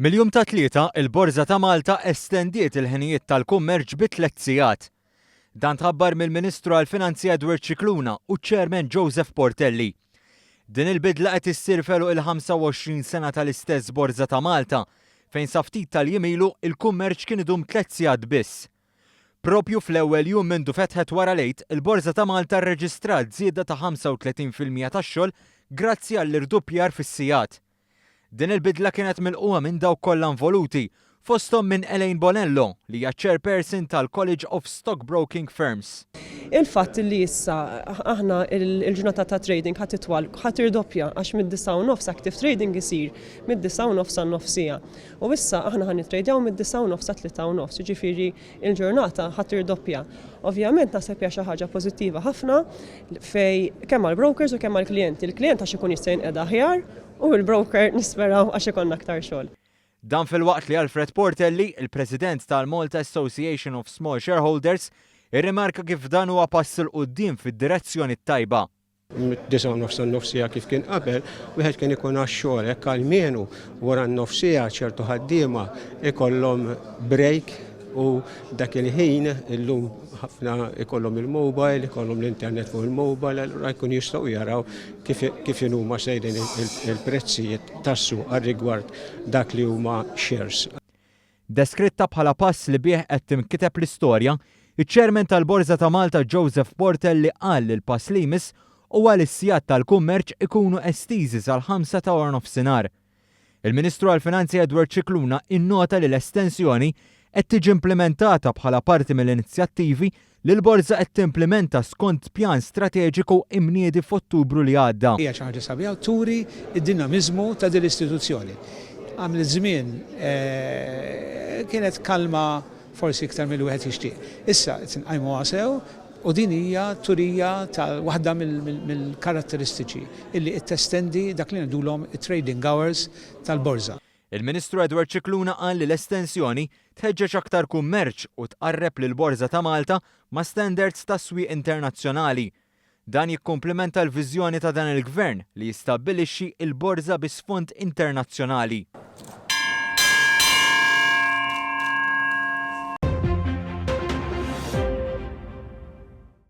Mill-jum tat-Tlieta, il-Borża ta' Malta estendiet il-ħinijiet tal-kummerċ bi tlett sigħat. Dan tħabbar mill-Ministru għall-Finanzi Edward Scicluna u ċ-Chairman Joseph Portelli. Din il-bidla qed issir f'għeluq il-25 sena tal-istess Borża ta' Malta, fejn sa ftit tal-jiem ilu il-kummerċ kien idum tlett sigħat biss. Proprju fl-ewwel jum mindu fetħet wara l-Għid, il-Borża ta' Malta rreġistrat żieda ta' 35% tax-xogħol grazzi għall-irduppjar fis-sigħat. Din il-bidla kienet milqugħa minn dawk kollha involuti, fosthom minn Elaine Bonello, li hija ċ-Chairperson tal-College of Stockbroking Firms. Il-fatt li issa aħna l-ġurnata ta' trading ħa titwal, ħa tirdoppja għax mid-disgħa u nofs active trading isir mid-disgħa u nofs għan-nofs siegħa. U issa aħna ħa nitrejdjaw mid-disgħa u nofs sat-tlieta u nofs, jiġifieri l-ġurnata ħa tirdoppja. Ovvjament naħseb hija xi ħaġa pożittiva ħafna fejn kemm għall-brokers u kemm għall-klijenti. Il-klijent għax ikun jista' jinqeda aħjar u l-broker nisperaw għax ikollna aktar xogħol. Dan filwaqt li Alfred Portelli, il-President tal-Malta Association of Small Shareholders, irrimarka kif dan huwa pass 'il quddiem fid-direzzjoni t-tajba. Mid-disgħa u nofs għan-nofs siegħa kif kien qabel, wieħed kien ikun għax-xogħol hekk almenu wara n-nofs siegħa ċertu ħaddiema ikollhom break u dak il-ħin illum ħafna ikollhom il-mobile, ikollhom l-internet fuq il-mobile, allura jkun jistgħu jaraw kif kif inhuma sejrin il-prezzijiet tas-suq għar-rigward dak li huma shares. Deskritta bħala pass li bih qed tinkiteb l-istorja, iċ-Chairman tal-Borża ta' Malta Joseph Portelli qal li l-pass li jmiss huwa li s-sigħat tal-kummerċ ikunu estiżi sal-ħamsa ta' waranofsinhar. Il-Ministru għall-Finanzi Edward Scicluna innota li l-estensjoni qed tiġi implimentata bħala parti mill-inizjattivi li l-Borża qed timplimenta skont pjan strateġiku imniedi f'Ottubru li għadda. Hija xi ħaġa sabiħa u turi d-dinamiżmu ta' din l-istituzzjoni. Għamlet żmien kienet kalma forsi iktar milli wieħed jixtieq. Issa qed inqajmuha sew u din hija turija ta' waħda mill-karatteristiċi illi qed testendi dak li ngħidulhom it-trading hours tal-Borża. Il-Ministru Edward Scicluna qal li l-estensjoni tħeġġeġ aktar kummerċ u tqarreb lill-Borża ta' Malta ma' standards ta' swieq internazzjonali. Dan jikkumplimenta l-viżjoni ta' dan il-Gvern li jistabbilixxi l-Borża bi sfond internazzjonali.